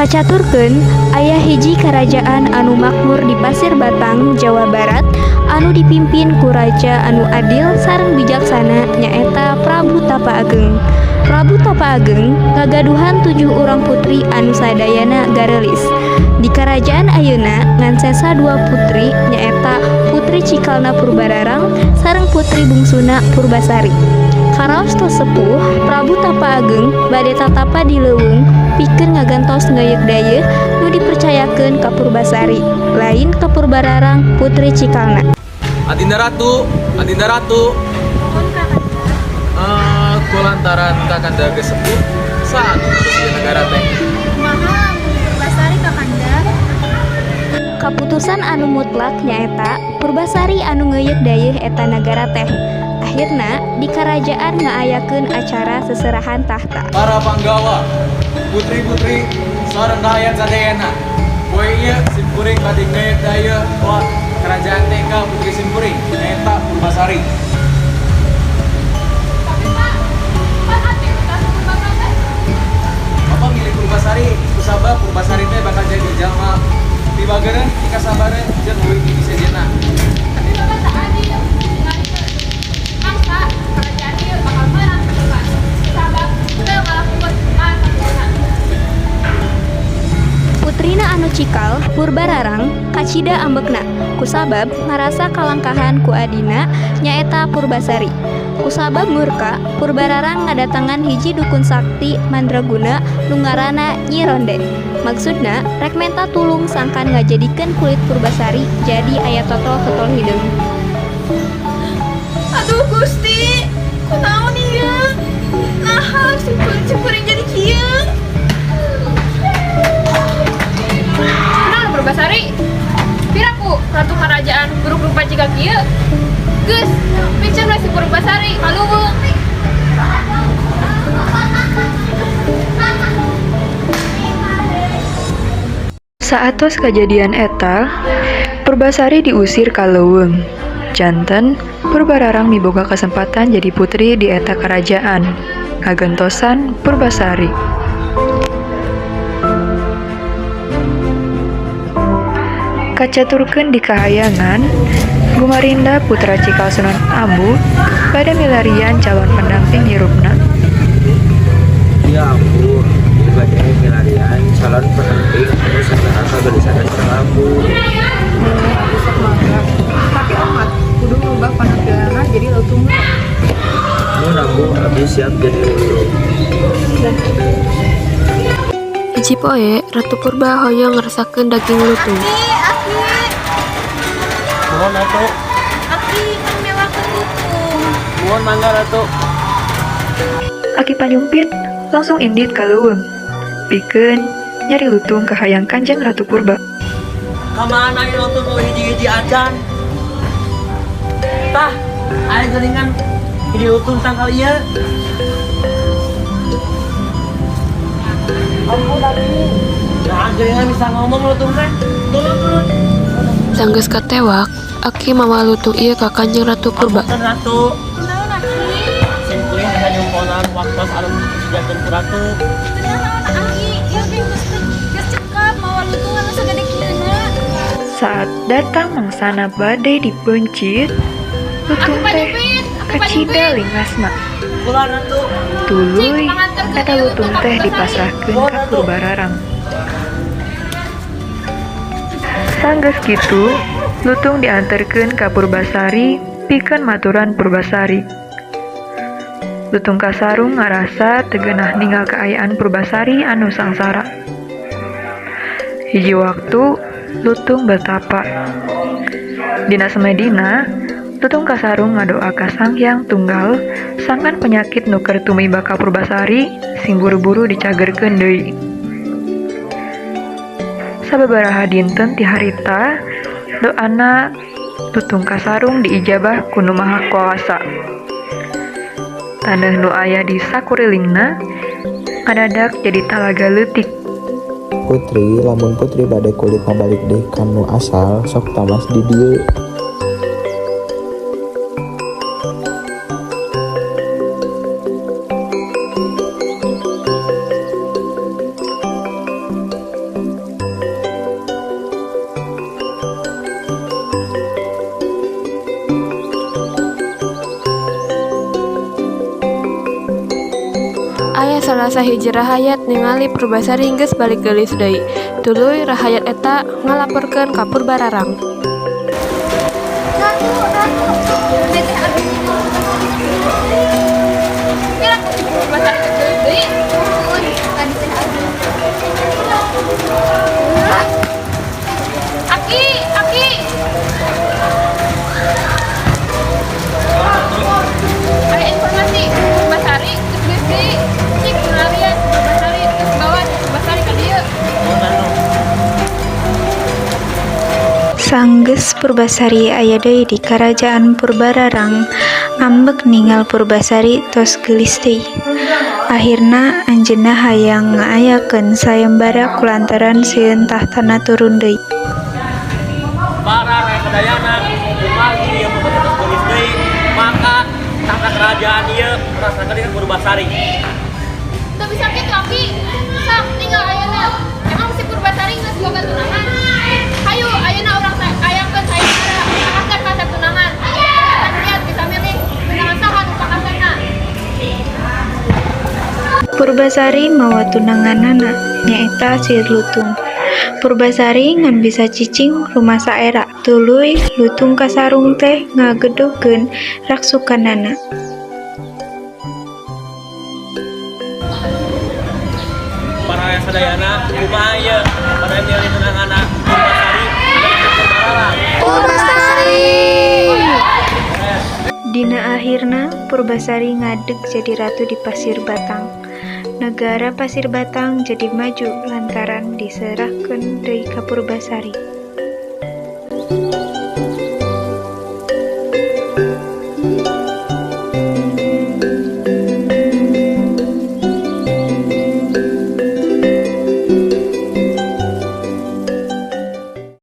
Kacaturkeun aya hiji karajaan anu makmur di Pasir Batang, Jawa Barat anu dipimpin ku raja anu adil sareng bijaksana nyaeta Prabu Tapa Ageng. Prabu Tapa Ageng ngagaduhan 7 urang putri anu sadayana gareulis. Di karajaan ayeuna ngan sesa 2 putri nyaeta Putri Cikalna Purbararang sareng Putri Bungsuna Purbasari. Karaos tos sepuh, Prabu Tapa Ageng bade tatapa di leuweung pikeun ngagantos ngeuyeuk dayeuh nu dipercayakeun ka Purbasari, lain ka Purbararang Putri Cikalna. Adinda Ratu, Adinda Ratu. Kulantaran Kakanda geus sepuh, saha anu ngurus ieu nagara teh? Kumaha lamun Purbasari Kakanda? Kaputusan anu mutlak nyaeta Purbasari anu ngeuyeuk dayeuh eta nagara teh. Akhirna di karajaan ngaayakeun acara seserahan tahta. Para panggawa, putri-putri, sareng rakyat sadayana. Poe ieu simkuring bade ngeuyeuk dayeuh wa kerajaan teh ka putri simkuring nyaeta Purbasari. Tapi Pak, pan adil ka Purbasari teh? Bapak milih Purbasari kusabab Purbasari teh bakal jadi jalma pibagereun, pikasabareun jeung leuwih ti sejenna. Tapi Bapak tak adil. Mangsa kerajaan ieu bakal meunang ka depan. Sabab teu ngalakukeun ka sampurna. Putrina anu cikal, Purbararang, kacida ambekna kusabab ngarasa kalangkahan ku adina nyaeta Purbasari. Kusabab murka, Purbararang ngadatangan hiji dukun sakti mandraguna nu ngaranna Nyi Ronde. Maksudna rek menta tulung sangkan ngajadikeun kulit Purbasari jadi aya totol-totol hideung. Aduh Gusti, kunaon ieu? Naha simkuring jadi kieu? Kunaon Purbasari? Piraku ratu kerajaan buruk rupa jiga kieu? Geus, piceun we si Purbasari ka leuweung. Saatos kajadian eta, Purbasari diusir ka leuweung. Janten Purbararang miboga kesempatan jadi putri di eta kerajaan. Ngagentosan Purbasari. Kacaturkeun di kahayangan, Gumarinda putra Cikal Sunan Ambu bade milarian calon pendamping hirupna. Ya ampun, bade milarian calon pendamping anu satara kageulisan sareng ambu. Sok mangga. Tapi omat kudu ngubah panampilanna jadi lutung. Mun ambu abdi siap jadi lulurung. Hiji poe, Ratu Purba hoyong ngarasakeun daging lutung. Aki, Mohon atuh, aki kan mewakeun lutung. mohon mangga ratu. Aki Panyumpit langsung indit ka leuweung. Pikeun nyari lutung kahayang Kanjeng Ratu Purba. Kamana ieu lutung nu hiji-hiji acan? Tah, aya geuningan hiji lutung tangkal ieu. Ampun abi. Nah, geuningan bisa ngomong lutung teh. Turun, turun. Sanggeus katewak, Aki mawa lutung ieu ka Kanjeng Ratu Purba. Ampun ratu. Kunaon aki? Simkuring bisa nyumponan waktos anu disediakeun ku ratu. Teu naon aki? Ieu ge geus cekap mawa lutung anu sagede kieu. Saat datang mangsana bade dipeuncit, lutung Aki teh Panyumpit, Aki kacida Panyumpit. lingasna. Kula ratu. Tuluy Cik, panganterkeun eta ieu lutung lutung ka teh Purbasari. dipasrahkeun ka Purbararang. Sanggeus kitu, lutung dianterkeun ka Purbasari pikeun maturan Purbasari. Lutung Kasarung ngarasa teu geunah ningal kaayaan Purbasari anu sangsara. Hiji waktu, lutung bertapa. Dina semedina, Lutung Kasarung ngadoa ka Sang Hyang Tunggal sangkan penyakit nu keur tumiba ka Purbasari sing buru-buru dicagerkeun deui. Sababaraha dinten ti harita, doana Lutung Kasarung diijabah ku Nu Maha Kuasa. Taneuh nu aya di sakurilingna ngadadak jadi talaga leutik. Putri, lamun putri bade kulitna balik deui ka nu asal, sok tamas di dieu. Salah sahiji rahayat ningali Purbasari geus balik geulis deui. Tuluy rahayat eta ngalaporkeun ka Purbararang. Ratu, ratu. Teteh abdi ningal Purbasari geus geulis deui. Piraku si Purbasari geus geulis deui? Nuhun, tadi teh abdi. Aki, aki. Aya informasi Purbasari geus geulis deui. Cik milarian Purbasari geus bawa Purbasari ka dieu. Sanggeus Purbasari aya deui di Karajaan Purbararang, ambek ningal Purbasari tos geulis deui. Akhirna anjeunna hayang ngaayakeun sayembara kulantaran sieun tahtana turun deui. Para rakyat sadayana, kumargi ieu Purbasari tos geulis deui, maka tahta kerajaan ieu rasakeun ka Purbasari. Teu bisa kitu, aki. Sok tinggal ayeuna. Emang si Purbasari geus boga tunangan? Hayu ayeuna urang ayakeun sayembara kasep-kasep tunangan. Rakyat bisa milih tunangan saha nu pakasepna. Purbasari mawa tunanganana, nyaeta si Lutung. Purbasari ngan bisa cicing rumasa era, tuluy Lutung Kasarung teh ngagedogeun raksukanana. Para rakyat sadayana, kumaha ieu pada milih tunanganna Purbasari atau Purbararang? Dina akhirna Purbasari ngadeg jadi ratu di Pasir Batang. Negara Pasir Batang jadi maju lantaran diserahkeun deui ka Purbasari.